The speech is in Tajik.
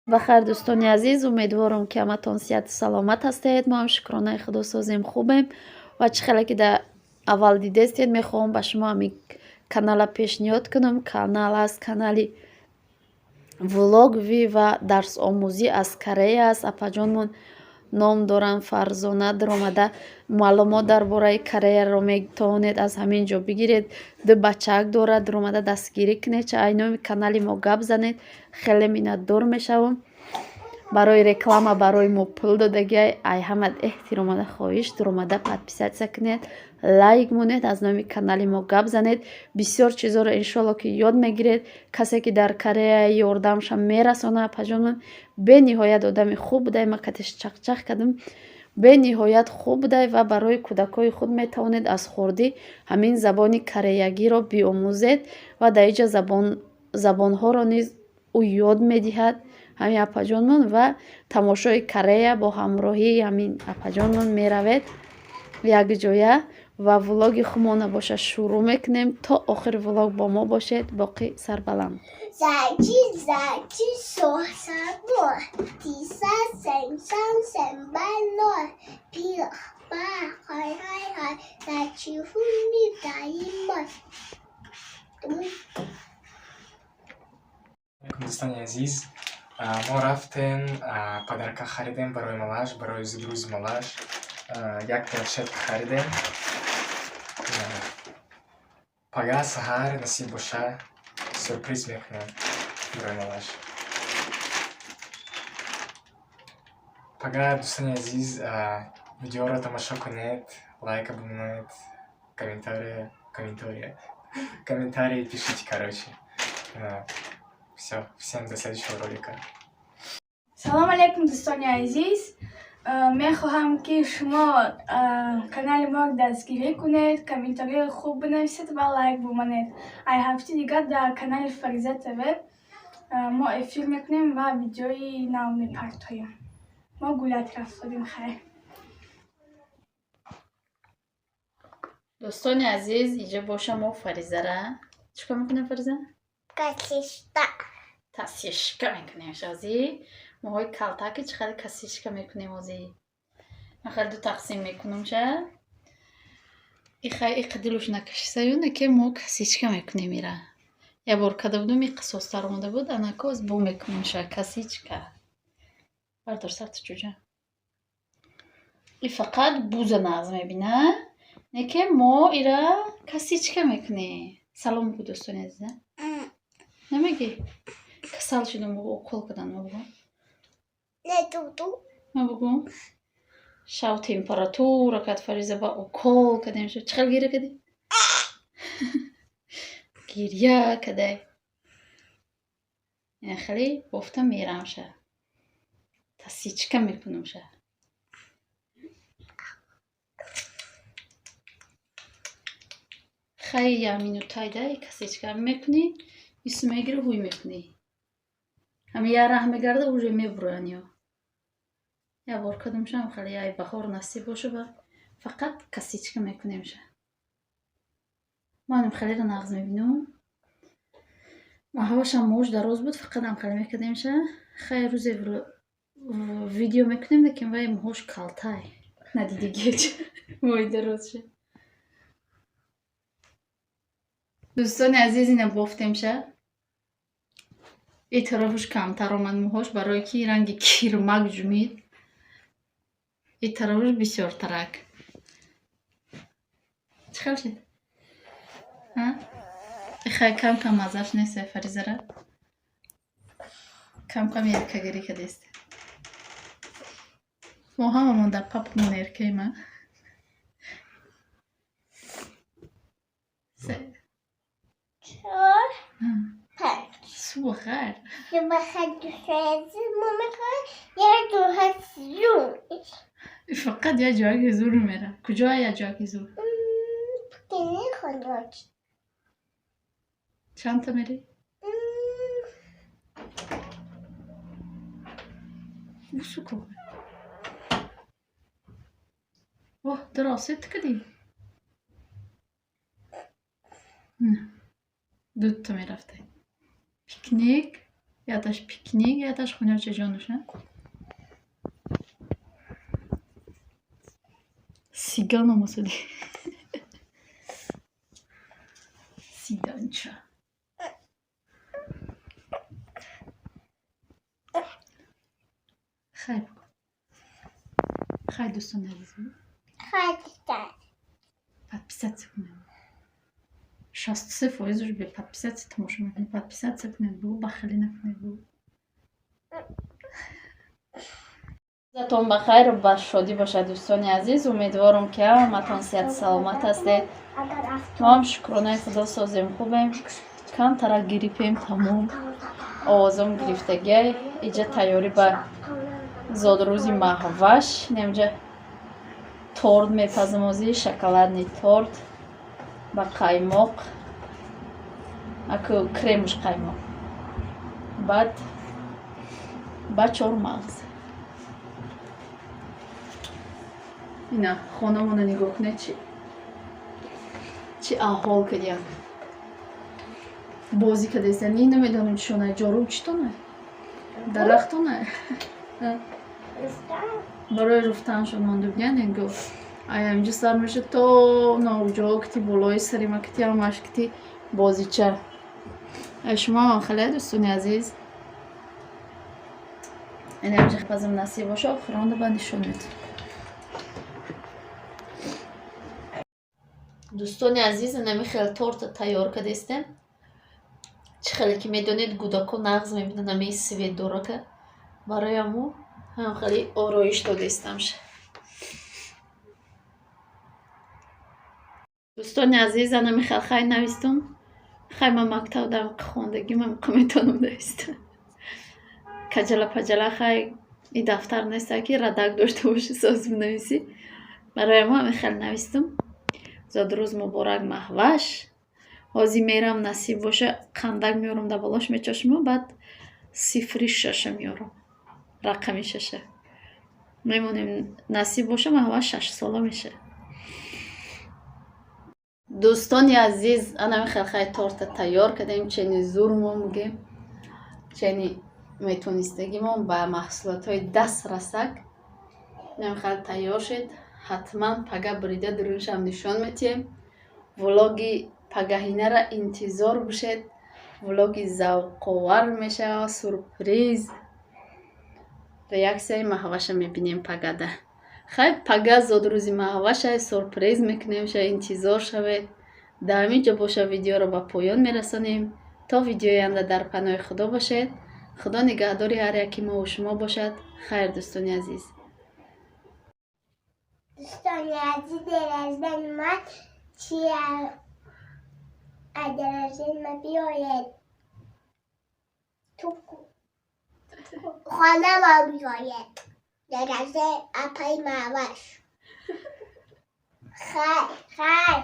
Бахайр, дӯстони азиз, умедворам, ки ҳаматон сиҳату саломат ҳастед. Мо ҳам, шукронаи Худо, созем, хубем. Ва чӣ хеле ки дар аввал дидестед, мехоҳам ба шумо ҳамин канала пешниҳод кунам. Канал аст, канали влоговый ва дарсомӯзӣ аз Корея аст. Апаҷонмон ном доранд Фарзона. Даромада маълумот дар бораи Кореяро метавонед аз ҳамин ҷо бигиред. Ду бачаак дорад, даромада дастгирӣ кунед, ча ай номи канали мо гап занед, хеле миннатдор мешавам. Барои реклама барои мо пул додагиай. Ай ҳамат эҳтиромона хоҳиш, даромада подписаться кунед, лайк монед, аз номи канали мо гап занед. Бисёр чизоро, иншоалло, ки ёд мегиред. Касе ки дар Корея ёрдамша мерасона, апаҷонмон бениҳоят одами хуб будай. Ма катиш чақчақ кардам, бениҳоят хуб будай. Ва барои кӯдакҳои худ метавонед аз хурдӣ ҳамин забони кореягиро биомӯзед. Ва дар инҷа забонҳоро низ ӯ ёд медиҳад, ҳамин апаҷонмон. Ва тамошои Корея бо ҳамроҳии ҳамин апаҷонмон меравед якҷоя ва влоги хумона боша шурӯъ мекунем. То охири влог бо мо бошед, боқӣ сарбаланд. 在去在去说什么？第三声三声半落，比八嗨嗨嗨，在去婚礼大一门。 Дӯстони азиз, мо рафтем, подарка харидем барои малаш, барои зудрӯзи малаш. Як планшет харидем. Пага саҳар, насиб боша, сюрприз мекунем барои малаш. Пага, дӯстони азиз, видеоро тамошо кунед, лайка бимонед, комментария, комментария, комментарии пишите, короче. Все, всем до следующего ролика. Салом алейкум, дӯстони азиз. Мехоҳам, ки шумо канали моро дастгирӣ кунед, комментарияи хуб бинависед ва лайк бимонед. Ай ҳафти дигар дар канали Фариза ТВ мо эфир мекунем ва видеои нав мепартоем. Мо гулять рафтодем, хайр. Дӯстони азиз, инҷо боша мо Фаризара чӣ кор мекунем, Фариза? Косичка. Косичка мекунем. Шози моҳои калтаки чӣ қадр косичка мекунем. Ози ман хеле ду тақсим мекунам ша. Иқа дилуш накашисаюне, ки мо косичка мекунем. Ира як бор карда будум, и қисостар омада буд. Анако оз бо мекунем ша косичка. Бардор сарта, чӯҷа. И фақат буза нағз мебина, не ки мо ира косичка мекунем. Салом бигӯ, дӯстони азиза. Намегӣ? Касал шудам, укол кардан. Ма бугӯ. Не дуду. Ма бугӯ, шав температура кард Фариза, ба укол кардем. Чӣ хел гиря кардӣ? Гиря кадай. Хеле бофта мерам ша, косичка мекунам ша. Хай, як минутайда косичка мекунӣ, ису мегирӣ, ҳуй мекунӣ. Ҳами як раҳ мегарда, уже мебуроян. Ё як бор кардамшам, хеле ай баҳор насиб боша, ба фақат косичка мекунемша. Манам хелеро нағз мебинам. Ҳавашам мош дароз буд, фақат ам хеле мекардемша. Хай, рӯзе видео мекунем, лекин вай мӯҳош калтай надидигеч, моҳи дарозша. Дӯстони азиз, ина бофтемша. И тарафуш камтар омад мӯҳош, барое ки ранги кирмак ҷумид. И тарафуш бисёртарак. Чӣ хел шуд? Хай, кам кам маззаш нест, Фаризара. Кам кам еркагирӣ кардест. Мо ҳамамон дар папамон еркаем, а? Се. Чор. Панҷ. Субҳ хайр. Субҳ дӯстони азиз, мо мехоҳем як ҷоҳа зур. Фақат як ҷояки зур мера. Куҷо як ҷояки зур? Пикини хонач. Чандта мерӣ? Бусуко. Воҳ, дуро осеб кардӣ? Дута мерафте. Пикник. Яташ пикник, яташ хунача ҷонуш, а? Сиган омасади. Сиганча. Хайр бикун. Хайр дӯстони азиз. Хайр дӯстон. Подписаться кунед. 63 фоизаш бе подписаться тамошо мекунед. Подписаться кунед, бу бахилӣ накунед, бу. Рӯзатон ба хайру ба шодӣ бошад, дӯстони азиз. Умедворам, ки ҳаматон сиҳату саломат ҳастед. Мо ҳам шукронаи Худо созем, хубем. Камтара гирифем, тамом. Овозом гирифтагиай. Иҷа тайёрӣ ба зодрӯзи Маҳваш. Инамҷа торт мепазам озӣ, шоколадный торт ба қаймоқ. Аку кремуш қаймоқ. Баъд ба чормағз. Ина хонамона нигоҳ кунед, чӣ аҳвол кардиян. Бозӣ кардастан. Ин намедонам чишона, ҷоруб читона? Дарахтона? Барои руфтаншон монда будиян инго. Ай ҳаминҷо сар мешуд то навҷо кити болои сарима кити ҳамаш кити бозича. Ай шумо ҳам хеле дӯстони азиз. Инамҷа пазам насиб боша, охиронда ба нишон медиҳам. Дӯстони азиз, инами хеле торта тайёр кардастем. Чӣ хеле ки медонед, гудако нағз мебинанд ҳамаи светдорака. Барои ҳамун ҳам хеле ороиш додастамш. Дӯстони азиз, анами хел хай навистум. Хай ман мактаб дар хондагӣ ман метавонам навистам. Каҷала паҷала хай и дафтар неста ки радак дошта бошӣ соз бинависӣ. Барои ҳамун ҳамин хел навистум. Зодрӯз муборак, Маҳваш. Ҳозир мерам, насиб боша, қандак меорам, дар болош мечошиму баъд сифри шаша меорам. Рақами шаша. Мемонем, насиб боша, Маҳваш 6 сола мешавад. Дӯстони азиз, анами хел хай торта тайёр кардем, чени зурмо мегӯем. Чени метонистагимон ба маҳсулотҳои дастрасак. Инам хел тайёр шуд. Ҳатман пага бурида дурунашам нишон медиҳем. Влоги пагаҳинара интизор бошед. Влоги завқовар мешавад, сюрприз. Реаксияи Маҳваша мебинем пагада. Хай пага зодрӯзи Маҳваша, сюрприз мекунем, ша интизор шавед. Дар ҳамин ҷо боша видеоро ба поён мерасонем. То видеои оянда дар паноҳи Худо бошед. Худо нигаҳдори ҳар яки мову шумо бошад. Хайр, дӯстони азиз. Дӯстони азиз, день ман чи аз день рождения ман биёед. Ту хона биёед. День рождения апаи Маҳваш. Хайр, хайр.